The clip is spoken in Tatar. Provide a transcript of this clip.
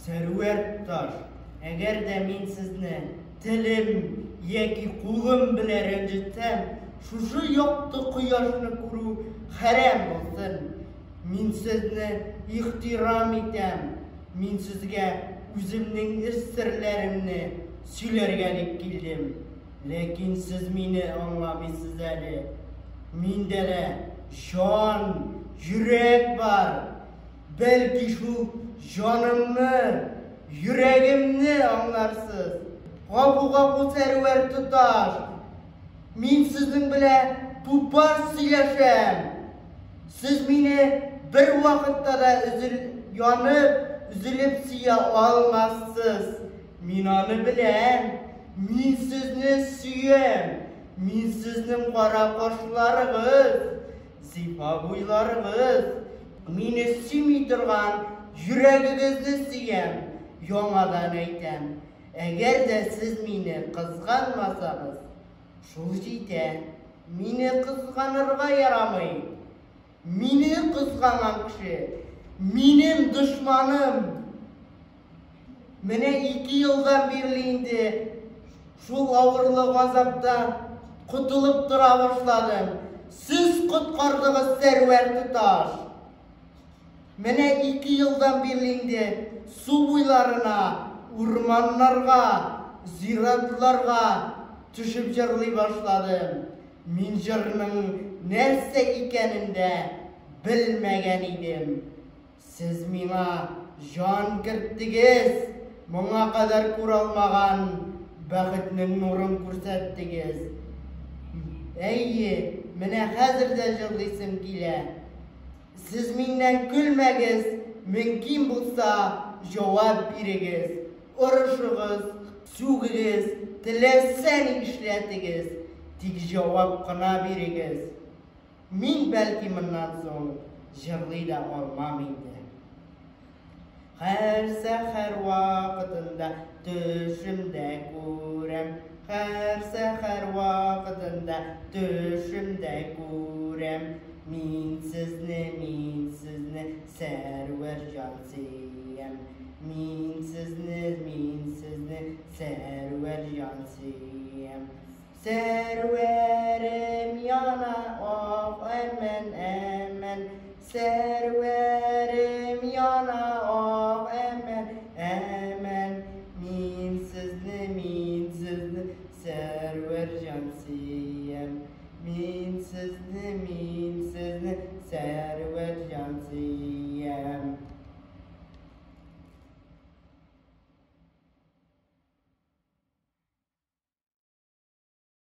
Сәрвәр туташ, әгәр дә мин сезне телем яки кулым белән рәнҗетсәм, шушы якты кояшны күрү хәрәм булсын. Мин сезне ихтирам итәм. Мин сезгә үземнең эш серләремне сөйләргә дип килдем. Ләкин сез мине аңламыйсыз әле. Миндә дә җан, йөрәк бар. Бәлки шул җанымны, йөрәгемне аңларсыз. Гафу, гафу, Сәрвәр туташ. Мин сезнең белән тупас сөйләшәм. Сез мине бер вакытта да өзел, янып, өзелеп сөя алмассыз. Мин аны беләм. Мин сезне сөям. Мин сезнең кара кашларыгыз, зифа буйларыгыз, мине сөйми торган йөрәгегезне сөям. Яңадан әйтәм, әгәр дә сез мине кызганмасагыз, шул җитә. Мине кызганырга ярамый. Мине кызганган кеше, минем дошманым. Менә 2 елдан бирле инде шул авырлы газаптан котылып тора башладым. Сез коткардыгыз, Сәрвәр туташ. Менә 2 елдан бирле инде су буйларына, урманнарга, зиратларга төшеп җырлый башладым. Мин җырның нәрсә икәнен дә белмәгән идем. Сез миңа җан керттегез, моңа кадәр күрә алмаган бәхетнең нурын күрсәттегез. Әйе, менә хәзер дә җырлыйсым килә. Сез миннән көлмәгез, мөмкин булса, җавап бирегез. Орышыгыз, сүгегез, теләсә ни эшләтегез, тик җавап кына бирегез. Мин бәлки моннан соң җырлый да алмам инде. Һәр сәхәр вакытында төшемдә күрәм, һәр сәхәр вакытында төшемдә күрәм. Мин сезне, мин сезне, Сәрвәр җан сөям. Мин сезне, мин сезне, Сәрвәр җан сөям. Сәрвәрем яна, ах, әмән, әмән. Сәрвәрем.